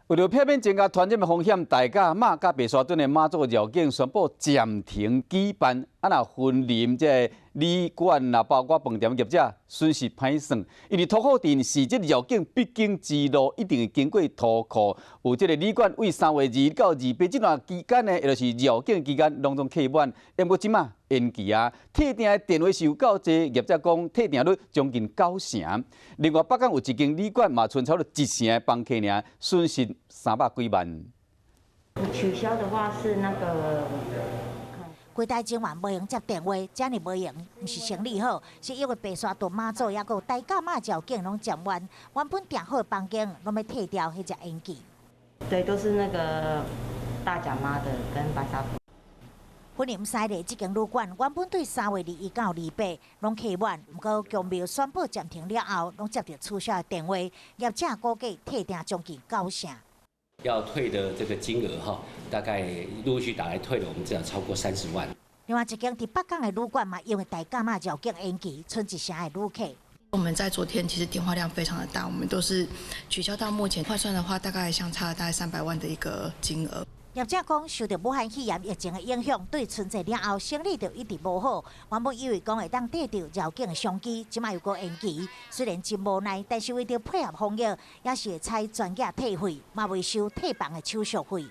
為著避免增加傳染的風險，大甲媽佮白沙屯的媽祖繞境宣布暫停舉辦。啊，若雲林這个旅館啊，包括飯店業者損失歹算，因為塗鼓鎮是這繞境必經之路，一定會經過塗鼓。有這个旅館為3月2到28這段期間呢，也就是繞境期間，攏總客滿。毋過這馬延期啊，退訂的電話是有夠濟，業者講退訂率將近九成。另外，北港有一間旅館嘛，賰差不多一成的房客爾，損失300幾萬。取消的話是那個。櫃台人員無閒接電話，遮爾無閒，毋是生理好，是因為白沙屯媽祖猶閣有大甲媽繞境攏佔滿，原本訂好的房間攏欲退掉，彼隻延期。對，都是那個大甲媽的跟白沙屯。雲林西麗這間旅館原本對3月21到28攏客滿，毋過宮廟宣布暫停了後，攏接著取消的電話，業者估計退訂將近九成。要退的這個金額哈，大概陸續打來退的，我們至少超過30萬。另外一間佇北港的旅館嘛，因為大甲媽繞境延期，賰一成的旅客。我們在昨天其實電話量非常的大，我們都是取消到目前換算的話，大概相差大概300萬的一個金額。業者講，受著武漢肺炎疫情的影響，對春節了後生意就一直無好。原本以為講會當得著繞境的商機，這馬又閣延期。雖然真無奈，但是為著配合防疫，也是會採全額退費，嘛袂收退房的手續費。